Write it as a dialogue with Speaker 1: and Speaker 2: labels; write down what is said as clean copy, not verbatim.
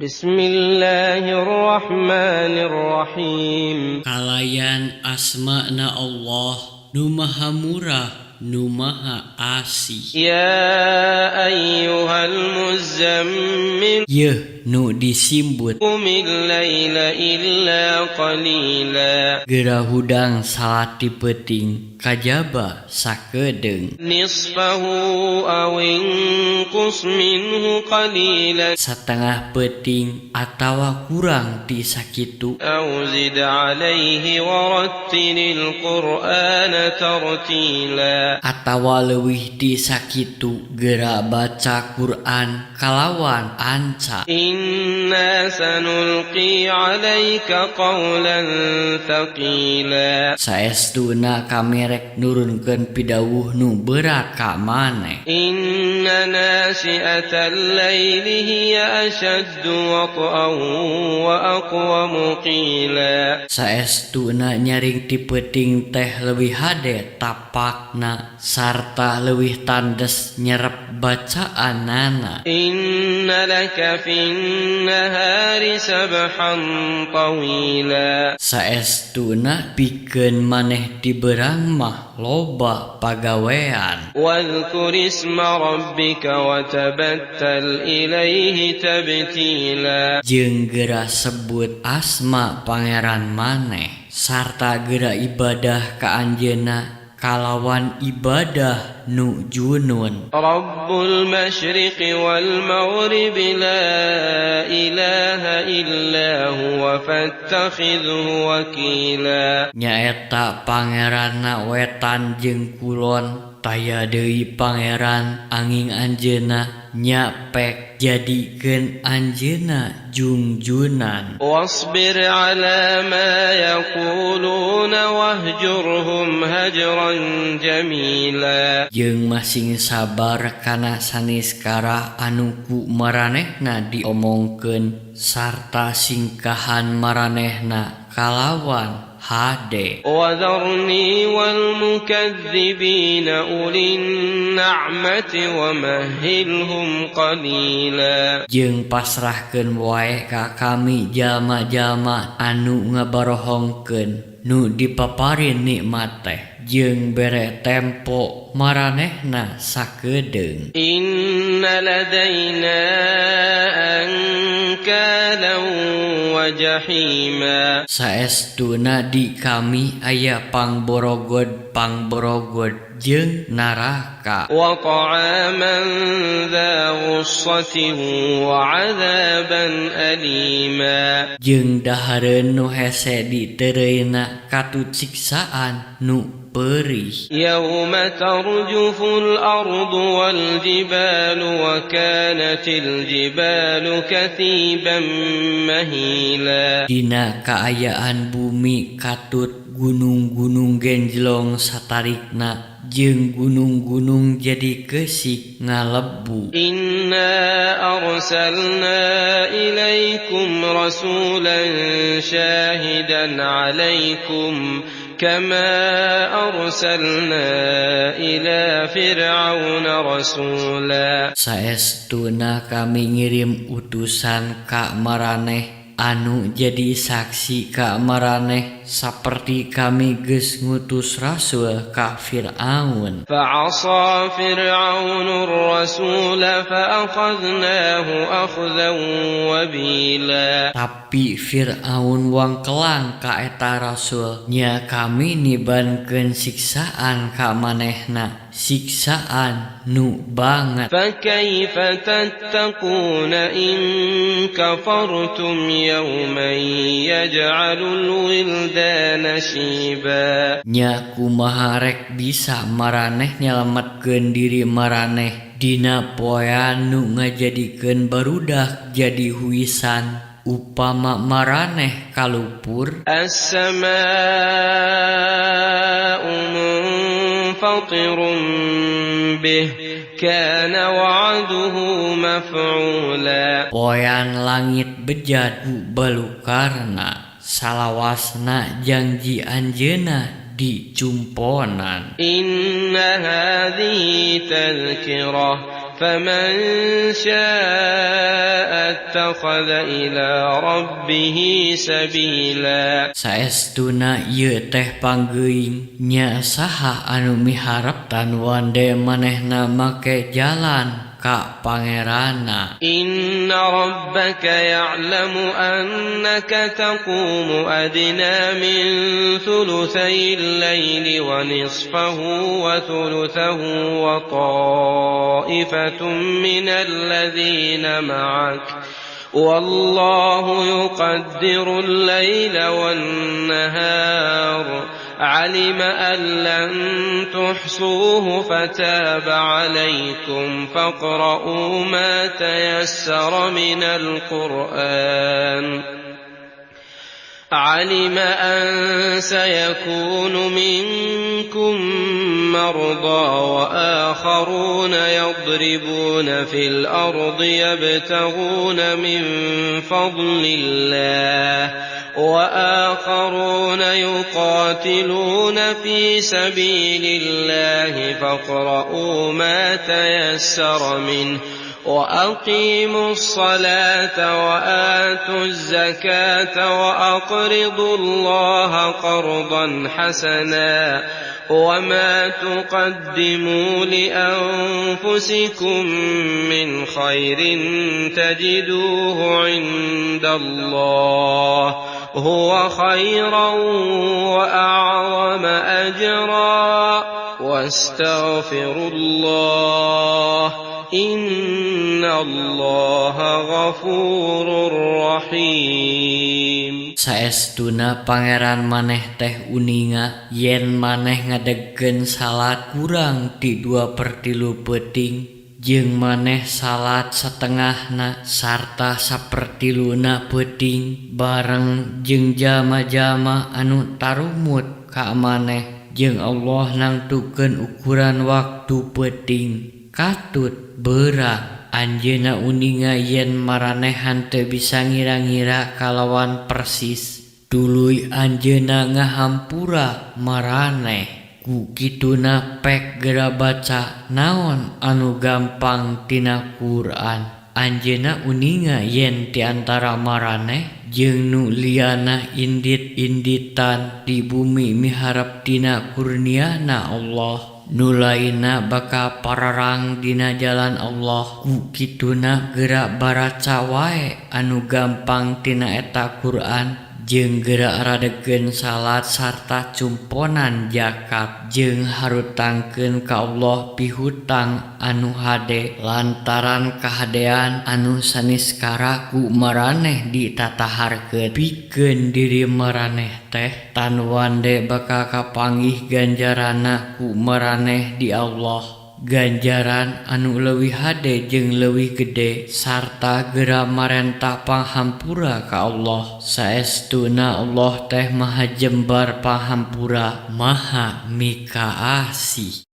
Speaker 1: Bismillahirrahmanirrahim.
Speaker 2: Kalayan asmana Allah nu maha murah nu maha asih.
Speaker 1: Ya ayyuhal muzammil.
Speaker 2: Yeuh nu disimbut.
Speaker 1: Qumil laila illa qalila.
Speaker 2: Geura hudang salat ti peuting kajaba sakedeung.
Speaker 1: Nisfahu aw inqus minhu qalilan.
Speaker 2: Satengah peuting atawa kurang ti sakitu.
Speaker 1: Aw zid alaihi warattilil qur'ana tartila.
Speaker 2: Atawa leuwih ti sakitu geura baca Quran kalawan anca.
Speaker 1: Inna sanulqi alaika qawlan thaqila.
Speaker 2: Saestuna kami rek nurunkeun pidawuh nu berat ka maneh.
Speaker 1: Inna nasi'atal laili hiya ashaddu wat'an wa aqwamu qila.
Speaker 2: Saestuna nyaring ti peuting teh leuwih hade tapakna sarta leuwih tandes nyerep bacaanana.
Speaker 1: Inna laka fin nahari sabhan tawila.
Speaker 2: Saestuna pikeun maneh di berang mah loba pagawean.
Speaker 1: Wadhkur isma rabbika wa tabattal ilaihi tabtila.
Speaker 2: Jeung geura sebut asma pangeran maneh sarta geura ibadah ka anjeunna kalawan ibadah nu junun.
Speaker 1: Rabbul masyriqi wal maghribi la ilaha illa huwa fattakhidhu wakila.
Speaker 2: Nyaeta pangeranna wetan jeung kulon, taya deui pangeran anging anjeunna, nyapek jadikeun anjeunna jungjunan.
Speaker 1: Wasbir ala ma yaquluna wahjurhum hajran jamila.
Speaker 2: Jeung masing sabar kana saniskara anu ku maranehna diomongkeun sarta singkahan maranehna kalawan hade.
Speaker 1: Wadharni wal mukadzibina ulin na'mati wa mahhilhum qalila.
Speaker 2: Jeung pasrahkeun wae ka kami jalma-jalma anu ngabarohongkeun nu dipaparin nikmat teh jeung bere tempo maranehna sakedeung.
Speaker 1: Inna ladaina ankalan wa jahima.
Speaker 2: Saestuna di kami aya pangborogod pangborogod jeung neraka.
Speaker 1: Wa ta'aman dza ghussatin wa 'adzaban alima.
Speaker 2: Jeung dahareun nu hese ditereuina katut siksaan nu perih.
Speaker 1: Yauma tarjuful ardu wal jibalu wa kanatil jibalu kathiban mahila.
Speaker 2: Dina kaayaan bumi katut gunung-gunung genjlong satarikna jeung gunung-gunung jadi keusik ngalebu.
Speaker 1: Inna arsalna ilaikum rasulan syahidan alaikum kama arsalna ila fir'auna rasula.
Speaker 2: Saestuna kami ngirim utusan ka maraneh anu jadi saksi ka maraneh saperti kami geus ngutus rasul ka Fir'aun.
Speaker 1: Fa'asa Fir'aunur rasul fa akhadnahu akhdzan wabila.
Speaker 2: Tapi Fir'aun wangkelang ka eta rasul, nya kami nibankeun siksaan ka manehna, siksaan nu banget.
Speaker 1: Fa kaifa tattaquna in kafartum yawman yaj'alul wildana shiba.
Speaker 2: Nya kumaha rek bisa maraneh nyalametkeun diri maraneh dina poean nu ngajadikeun barudak jadi huisan upama maraneh kalupur.
Speaker 1: As-samaa'u munfatirun bih kana wa'duhu maf'ula.
Speaker 2: Poean langit bejad ku balukarna salawasna janji anjeunna dicumponan.
Speaker 1: Inna hadhihi tadhkirah. فمن شاء اتخذ إلى ربه سبيلا.
Speaker 2: Saestuna ieu teh panggeuing nya saha anu miharep tan wande manehna make jalan ka Pangeranna.
Speaker 1: إن ربك يعلم أنك تقوم أدنى من ثلثي الليل ونصفه وثلثه وطائفة من الذين معك والله يقدر الليل والنهار علم أن لن تحصوه فتاب عليكم فاقرؤوا ما تيسر من القرآن علم أن سيكون منكم مرضى وآخرون يضربون في الأرض يبتغون من فضل الله وآخرون يقاتلون في سبيل الله فاقرؤوا ما تيسر منه وأقيموا الصلاة وآتوا الزكاة وأقرضوا الله قرضا حسنا وما تقدموا لأنفسكم من خير تجدوه عند الله هو خيرا وأعظم أجرا واستغفروا الله إن الله غفور رحيم.
Speaker 2: Saestuna Pangeran maneh teh uninga yen maneh ngadegkeun salat kurang ti 2/3 peuting jeung maneh salat satengahna sarta sapertiluna peuting bareng jeung jalma-jalma anu tarumut ka maneh jeung Allah nangtukeun ukuran waktu peuting katut beurang. Anjeunna uninga yen maranehan teu bisa ngira-ngira kalawan persis, tuluy anjeunna ngahampura maraneh. Ku kituna pek geura baca naon anu gampang tina Quran. Anjeunna uninga yen ti antara maraneh jeung nu liana indit-inditan di bumi miharep tina kurniana Allah, nu lainna bakal pararang dina jalan Allah. Ku kituna geura baraca wae anu gampang tina eta Quran jeung geura radegkeun salat sarta cumponan zakat jeung harutangkeun ka Allah pihutang anu hade lantaran kahadean anu saniskara ku maraneh ditataharkeun pikeun diri maraneh teh tan wande bakal kapanggih ganjaranna ku maraneh di Allah, ganjaran anu leuwih hade jeung leuwih gede sarta geura marentah panghampura ka Allah. Saestuna Allah teh maha jembar panghampura, maha mikaasih.